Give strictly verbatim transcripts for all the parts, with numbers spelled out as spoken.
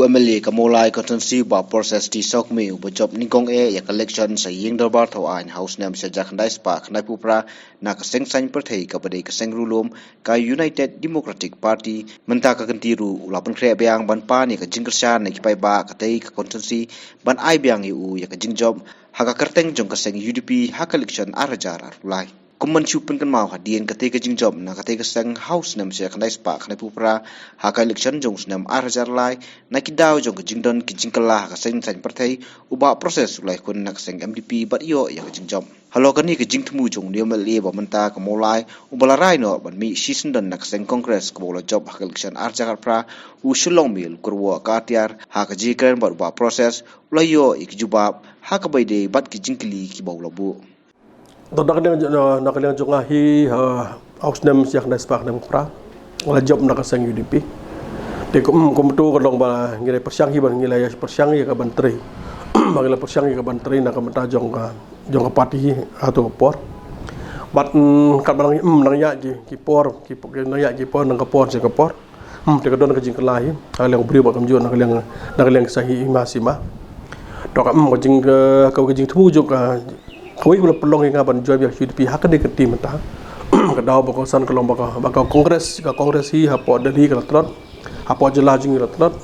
M L A ka Mawlai constituency Bah Proses T Sawkmie uba jop nyngkong eh ïa ka election sha ïing dorbar thaw aiñ ha u snem shi hajar khyndai spah khyndaiphew phra na ka seng saiñ pyrthei kaba dei ka seng riewlum ka United Democratic Party mynta ka kynti ruh u la pynkhreh biang ban pan ïa ka jingkyrshan na ki paidbah katei ka constituency ban ai biang ïa u ïa ka jingjop ha ka kyrteng jong ka seng U D P ha ka election ar hajar arphew lai. Kum ban shu pynkynmaw hadien katei ka jingjop na katei ka seng ha u snem shi hajar khyndai spah khyndaiphew phra ha ka election jong u snem ar hajar lai, na ki daw jong ka jingdon ki jingkylla ha ka seng saiñ pyrthei u Bah Proses u la ïakhun na ka seng M D P bad ïoh ïa ka jingjop. Halor kane ka jingthmu jong u M L A ba mynta ka Mawlai uba la rai noh ban mih shisyndon na ka seng Congress kaba u la jop ha ka election ar hajar arphew phra, u Shyllongmil Kyrwoh Katiar, ha ka jingkren bad u Bah Proses u la ïoh ïa ki jubab ha kaba ïadei bad ki jingkylli kiba u la buh. To na ka liang, na ka liang jong nga hi, ha u snem shi hajar khyndai spah khyndaiphew phra nga la jop na ka seng U D P. Te kum, kumto ka long ba ngi la pyrshang hi ban, ngi la pyrshang ïa ka ban trei. Ba ngi la pyrshang ïa ka ban trei na ka bynta jong ka, jong ka party hi ha kato ka por. Bad, mm, katba nang, mm, nang ïaid ki, ki por, ki por, nang ïaid ki por, nang ka por sha ka por. Hmm, te ka don ka jingkylla hi na ka liang u briew bad kumjuh na ka liang, na ka liang ka seng hi ma shi ma. To ka, hmm, ka jing, ka, ka jingthmu jong ka, kawei kaba la pynlong ïa nga ban join ïa U D P ha kane ka kynti mynta. Ka daw ba kongsan ka long ba ka, ba ka Congress, ka Congress hi hapoh Delhi ka la tlot, hapoh jylla jong ngi la tlot.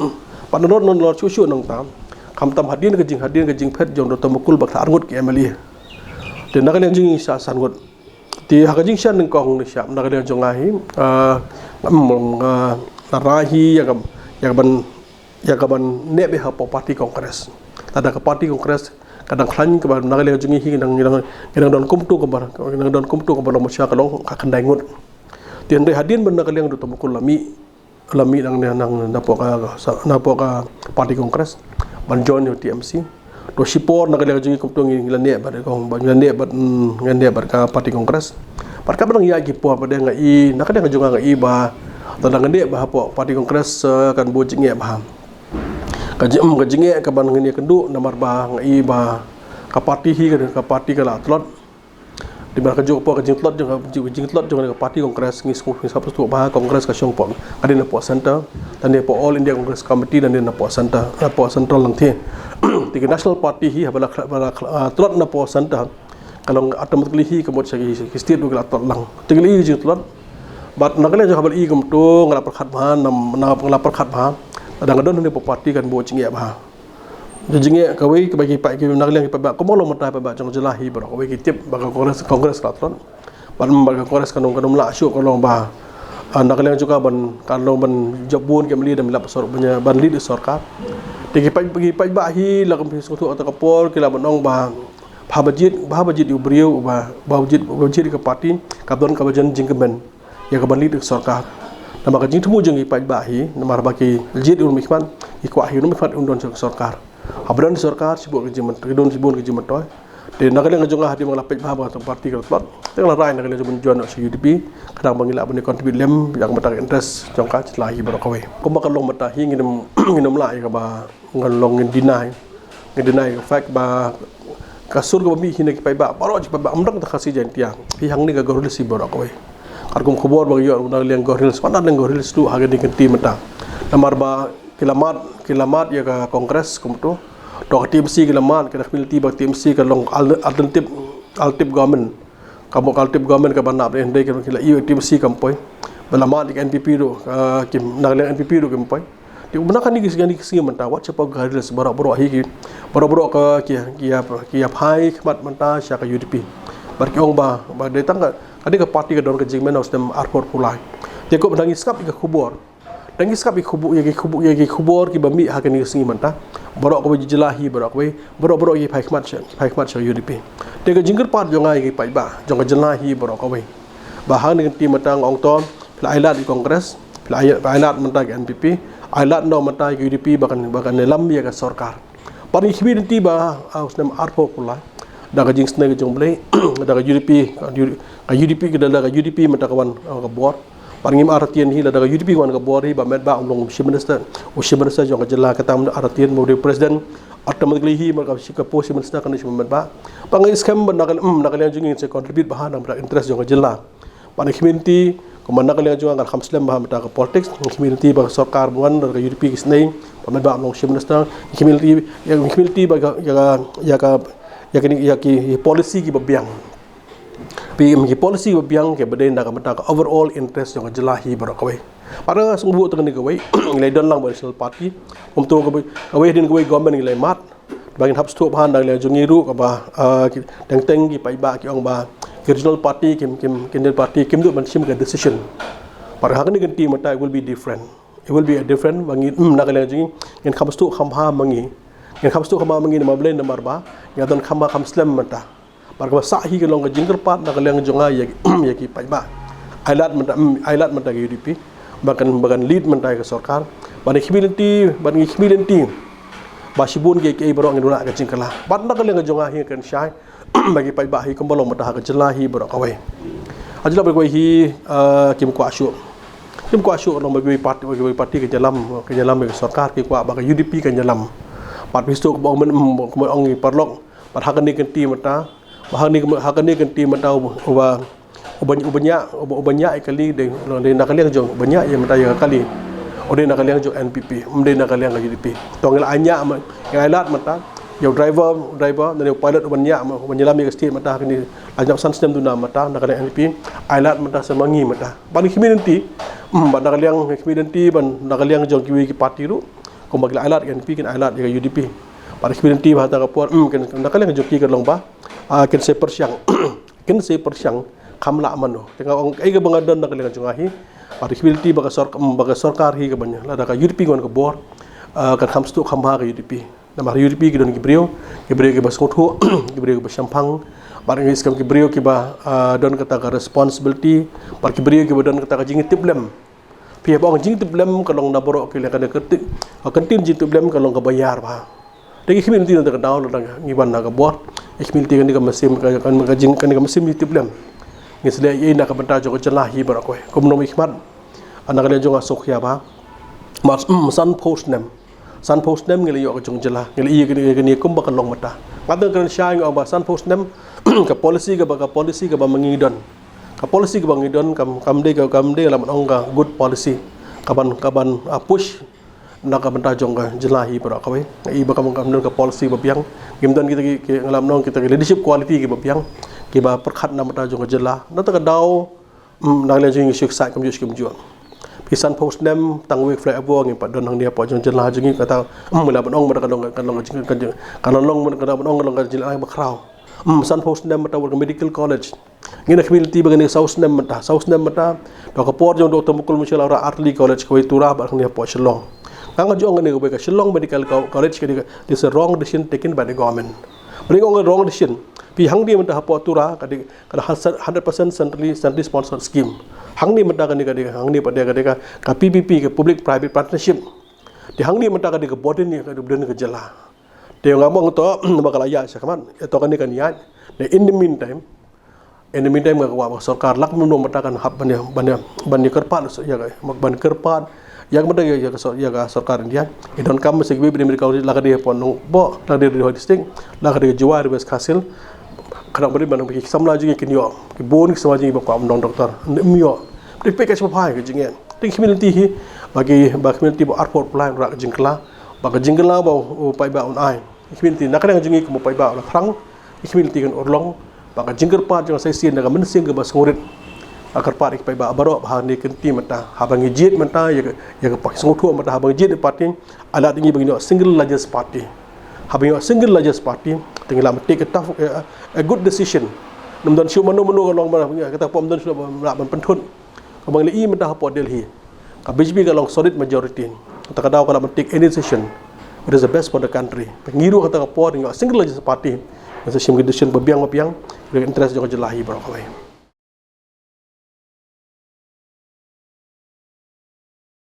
Bad nalor nalor shuh shuh nangta, khamtam hadien ka jing, hadien ka jingphet jong Doctor Mukul ba ka arngut ki M L A. Te na ka liang jong ngi sa san ngut. Te ha ka jingshisha nyngkong nyngkong na ka liang jong nga hi, ah, nga, nga, nga rai hi ïa ka, ïa ka ban, ïa ka ban neh beit hapoh party Congress. Lada ka party Congress ka dang khlaiñ kaba na ka liang jong ngi hi ngi dang, ngi dang, ngi dang don kumto kaba, ngi dang don kumto kaba long masa ka long ka khyndai ngut. Te hynrei hadien ba na ka liang Doctor Mukul la mih, la mih nang, nang, nang napoh ka, sa, napoh ka party Congress ban join ïa u T M C. To shipor na ka liang jong ngi kumto ngi la neh bad ka, ngi la neh bad, mm, ngi la neh bad ka party Congress. Bad kaba nang ïaid ki por pat nga i, na ka liang jong nga nga i ba lada ngan neh bad hapoh party Congress, eh, kan bun jingeh bha. Ka jing, mm, ka jingeh kaba ngan ïakynduh namar ba nga i ba ka party hi ka, ka party ka la tlot. Te ba ka jong ka por ka jingtlot jong ka, jing, jingtlot jong ka party Congress ngi sngewthuh, ngi sngewthuh ba Congress ka shong hapoh, ka dei napoh centre, lane hapoh All India Congress Committee, lane napoh centre, napoh central lang te. Te ka National Party hi haba la, ba la, ah, tlot napoh centre, ka long automatically hi ka mut sha ki, ki state ruh ki la tlot lang. Te ngi la i ka jingtlot. Bad na ka liang jong haba la i kumto nga la pyrkhat bha, na, na, nga la pyrkhat bha. Lada nga don hangne hapoh party kan bun jingeh bha. Jingeh kawei kaba ki paid, ki na ka liang ki paidbah kumba long mynta paidbah jong ka jylla hi baroh kawei ki tip ba ka Congress, Congress ka la tlot. Bad, bad ka Congress kan ym, kan ym lah shuh ka long ba, ah, na ka liang jong ka ban, kan long ban jop bun ki M L A da ban lap sor, ban, ban lead sorkar. Te ki paid, ki paidbah hi la kum phi sngewthuh kata ka por ki la ban ong ba, ba haba jied, ba haba jied ïa u briew, ba, ba haba jied, ba jied ïa ka party, ka don kaba jan jingkmen ïa ka ban lead ka sorkar. Namar ka jingthmu jong ki paidbah hi, namar ba ki jied ïa u nongmihkhmat, ki kwah hi u nongmihkhmat un don sha ka sorkar. Haba don sorkar shibun ka jingmyntoi, don shibun ka jingmyntoi. Te na ka liang jong nga hadien ba nga la peit bha ba ka party ka la tlot, te nga la rai na ka liang jong nga ban join sha U D P, khnang ba ngin lah ban contribute lem ïa ka bynta ka interest jong ka jylla hi baroh kawei. Kumba ka long mynta hi ngin ym, ngin ym lah ïa kaba ngan long ngin deny. Ngin deny ka fact ba ka sur kaba mih hi na ki paidbah baroh, ki paidbah ym dang kata Khasi Jaiñtia, phi hangne ka Garo Hills hi baroh kawei. Katkum khubor ba ngi ïoh na ka liang Garo Hills, wat na ka liang Garo Hills tu ha kane ka kynti mynta. Namar ba ki la mad, ki la mad ïa ka Congress kumto. To ka T M C ki la mad, ka da ka community ba T M C ka long al-, alternative, alternative government. Ka mut ka alternative government kaba nap, hynrei ki la ïoh T M C kam poi. Ba la mad ïa ka N P P ruh, ah, ki, na ka liang N P P ruh kim poi. Te na kane ka sngi, ka sngi mynta wat shapoh Garo Hills baroh baroh hi ki, baroh baroh ka ki, ki ïa, ki ïa phai khmat mynta sha ka U D P. Bad ki ong ba, ba dei tang ka, ka dei ka party ka don ka jingkmen ha u snem arphew arphew lai. Te kumba ngi sngap ïa ka khubor. Ngi sngap ïa ki khubor, ïa ki khubor, ïa ki khubor kiba mih ha kane ka sngi mynta. Baroh kawei jylla hi baroh kawei, baroh baroh ki phai khmat sha, ki phai khmat sha U D P. Te ka jingkyrpad jong nga ïa ki paidbah jong ka jylla hi baroh kawei, ba ha kane ka kynti mynta nga ong to, phi la ai lad ïa ka Congress, phi la ai, phi la ai lad mynta ïa ka N P P, ai lad noh mynta ïa ka U D P ba kan, ba kan ïalam ïa ka sorkar. Bad ngi khmih lynti ba, ah, ha u snem arphew arphew lai, da ka jingsnei ka jong U Blei, da ka U D P, ka U D P, ka U D P, ka da, da ka U D P mynta ka wan, ah, ka bor. Bad ngim artatien hi lada ka U D P ka wan ka bor hi ba met ba u long u Chief Minister, u Chief Minister jong ka jylla, kata mynta artatien ba u dei u President, automatically hi ba ka, ka post Chief Minister kan dei sha u met ba. Ba ngi skhem ba na ka, hmm, na ka liang jong ngi ngin sa contribute bha namar ka interest jong ka jylla. Bad ngi khmih lynti Kumba na ka liang jong nga, nga kham slem bha mynta ka politics. Nga khmih lynti ba ka sorkar ban wan, ka U D P ki snei, ba mynba ym long Chief Minister. Nga khmih lynti, nga khmih lynti ba ka, ïa ka, ïa ka, ïa ka, ïa ki, ïa ki policy kiba biang. Phi, ki policy kiba biang kiba dei na ka bynta ka overall interest jong ka jylla hi baroh kawei. Pat nga sngewbha tang kane kawei, ngi la don lang ba national party. Kumto kawei, kawei hadien kawei government ngi la mad. Ba ngin hap sngewthuh bha na ka liang jong ngi ruh kaba, ah, ki, teng teng ki paidbah ki ong ba ki regional party kim, kim, ki regional party kim duh ban shim ka decision. Pat ha kane ka kynti mynta it will be different. It will be a different, ba ngi, mm, na ka liang jong ngi, ngin kham sngewthuh kham bha ma ngi. Ngin kham sngewthuh kham bha ma ngi namar balei, namar ba ngi don kham bha kham slem mynta. Bad kaba sah hi ka long ka jingkyrpad na ka liang jong nga ïa ki, ïa ki paidbah. Ai lad mynta, mm, ai lad mynta ka U D P. Ba kan, ba kan lead mynta ka sorkar. Bad ngi khmih lynti, bad ngi khmih lynti ba shibun kiei kiei baroh ngin wanrah ka jingkylla. Bad na ka liang jong nga hi nga kren shai ba ki paidbah hi kumba long mynta ha ka jylla hi baroh kawei. Ha jylla baroh kawei hi, ah, kim kwah shuh. Kim kwah shuh long ba kiwei party, ba kiwei party kan ïalam, kan ïalam ïa ka sorkar, ki kwah ba ka U D P kan ïalam. Bad phi sngewthuh kumba ong, mm, kumba ong i paralok. Bad ha kane ka kynti mynta, ba ha kane, ha kane ka kynti mynta uba, uba, uba ñiah, uba, uba ñiah ïa ka kali dei, dei na ka liang jong, uba ñiah ïa mynta ïa ka kali, u dei na ka liang jong N P P, ym dei na ka liang ka U D P. To ngi la ai ñiah ma, ngi la ai lad mynta ïa u driver, u driver, ne u pilot uba ñiah ma, uba ñiah lam ïa ka state mynta ha kane, la ñiah san snem duna mynta na ka liang N P P, ai lad mynta sa ma ngi mynta. Bad ngi khmih lynti, mm, bad na ka liang, ngi khmih lynti bad na ka liang jong kiwei ki party ruh, kumba ki la ai lad ïa ka N P P, kin ai lad ïa ka U D P. Bad ngi khmih lynti ba ha kata ka por, mm, kin, na ka liang jong ki kan long ba, ah, kin sa pyrshang. Kin sa pyrshang kham lah mano. Te nga ong kaei kaba nga don na ka liang jong nga hi. Bad ngi khmih lynti ba ka sork-, mm, ba ka sorkar hi kaba ñiah. Lada ka U D P ngan ka bor, ah, kan kham sngewthuh kham bha ka U D P. Namar U D P ki don ki briew, ki briew kiba sngewthuh, ki briew kiba shemphang. Bad ngi skem ki briew kiba, ah, don kata ka responsibility. Bad ki briew kiba don kata ka jingtiplem. Phi hap ong jingtiplem ka long na baroh ki leh, kane ka ti-, ka ktien jingtiplem ka long kaba ïar bha. Te ngi khmih lynti na kata ka daw lada ngi wan ha ka bor. Ngi khmih lynti kane ka mynsiem ka, ka, ka jing, kane ka mynsiem jingtiplem. Ngi sa leh ei na ka bynta jong ka jylla hi baroh kawei. Kumno ngi khmat. Na ka liang jong nga sngewkhia bha. Mar, mm, sanphew snem. Sanphew snem ngi la ïoh ka jong jylla. Ngi la ïoh kane, kane kumba ka long mynta. Nga tang kren shai nga ong ba sanphew snem ka policy kaba, ka policy kaba ma ngi don. Ka policy kaba ngi don kam, kam dei ka, kam dei la ban ong ka good policy. Kaban, kaban, ah, push na ka bynta jong ka jylla hi baroh kawei. Ngi ba kam, kam don ka policy ba biang. Ngim don kita ki, ki, nga la ban ong kita ki leadership quality kiba biang. Kiba pyrkhat na bynta jong ka jylla. Na kata ka daw, mm, na ka liang jong ngi shu ksaid kumjuh shu kumjuh. Phi, sanphew snem tang wei flyover ngim pat don hangne hapoh jong jylla jong ngi kata, mm, la ban ong mynta ka long, ka long ka jing, ka jing, ka long mynta ka ban ong ka long ka jylla ba khraw. Mm, sanphew snem mynta wat ka medical college. Ngi na khmih lynti ba kane saw snem mynta, saw snem mynta. To ka por jong Doctor Mukul Mushi la wanrah artylli college kawei Tura bad hangne hapoh Shillong. Nga nga ju ong kane kawei ka Shillong Medical Co-, College ka dei ka, this is a wrong decision taken by the government. Ba dei nga ong wrong decision. Phi, hangne mynta hapoh Tura ka dei ka dei hundred percent centrally, centrally sponsored scheme. Hangne mynta ka dei, ka dei, hangne pat dei ka dei ka, ka P P P, ka public private partnership. Te hangne mynta ka dei ka burden ïa ka, ka burden ka jylla. Te nga mong to ba ka la ïaid shakhmat, ïa to kane kan ïaid. Te in the meantime, in the meantime nga kwah ba ka sorkar lak mynno mynta kan hap ban ïa, ban ïa, ban ïa kyrpad ïa ka, ban kyrpad ïa ka mynta ïa, ïa ka sor-, ïa ka sorkar India. I donkam sa kiba bri medical college la ka dei hapoh Nongbah, la ka dei Ri Bhoi District, la ka dei Jowai, Ri West Khasi Hills. Khnang ba dei ban ki samla jong ngi kin ïoh, ki bun ki samla jong ngi ba kwah ban long doktor, ym ïoh. Te peit ka shwa phai ka jingeh. Te ngi khmih lynti hi ba ki, ba khmih lynti ba arphew arphew lai wanrah ka jingkylla, ba ka jingkylla ba u paidbah un ai. Ngi khmih lynti na ka liang jong ngi kum u paidbah u la thrang. Ngi khmih lynti kan urlong ba ka jingkyrpad jong ka sa shisien da ka mynsiem kaba sngewrit. Ka kyrpad ïa ki paidbah baroh ba ha kane ka kynti mynta, haba ngi jied mynta ïa ka, ïa ka party, sngewthuh mynta haba ngi jied ïa ka party, ai lad ïa ngi ba ngin ïoh single largest party. Haba ngi ïoh single largest party, te ngi lah ban take a tough, a, a good decision. Ym don shuh mano mano ka long ba kata pom, ym don shuh ba lah ban pynthut. Kumba ngi la ïohi mynta hapoh Delhi, ka B J P ka long solid majority. Kata ka daw ka lah ban take any decision. It is the best for the country. Ngi ruh kata ka por ngi ïoh single largest party, ngin sa shim ki decision ba biang ba biang ïa ka interest jong ka jylla hi baroh kawei.